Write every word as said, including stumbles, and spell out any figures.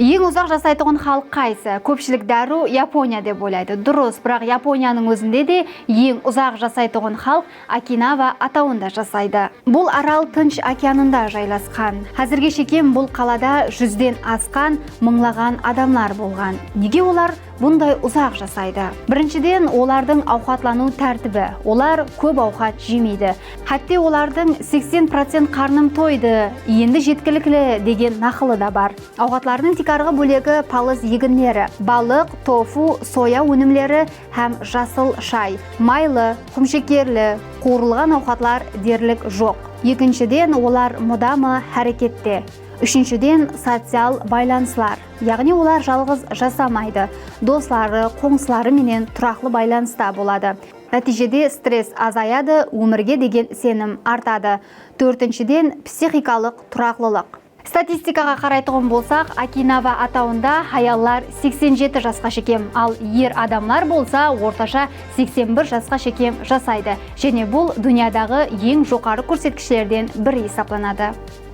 Eń uzaq jasaytuǵın xalıq qaysı? Kópshilik dárriw Yaponiya dep oylaydı. Durıs, biraq Yaponiyanıń ózinde de eń uzaq jasaytuǵın xalıq Okinava atawında jasaydı. Bul aral Tınsh okeanında jaylasqan. Házirge shekem bul qalada júzden asqan mıńlaǵan adamlar bolǵan. Nege olar bunday uzaq jasaydı? Birinshiden, olardıń awqatlanıw tártibi. Olar kóp awqat jemeydi. Hátte olardıń seksen procent qarnım toydı, endi jetkilikli degen naqılı da bar. Awqatlardıń tiykarǵı bólegi palız eginleri, balıq, tofu, soya ónimleri hám jasıl shay, maylı, qumshekerli, quwırılǵan awqatlar derlik joq. Ekinshiden, olar mudamı hárekette. Úshinshiden, social baylanıslar, yaǵnıy olar jalǵız jasamaydı, dosları, qońsıları menen turaqlı baylanısta boladı. Nátiyjede stress azayadı, ómirge degen isenim artadı. Tórtinshiden, psixikalıq turaqlılıq. Statistikaǵa qaraytuǵın bolsaq, Okinava atawında hayallar seksen jeti jasqa shekem, al er adamlar bolsa ortasha seksen bir jasqa shekem jasaydı. Jáne bul dúnyadaǵı eń joqarı kórsetkishlerden biri esaplanadı.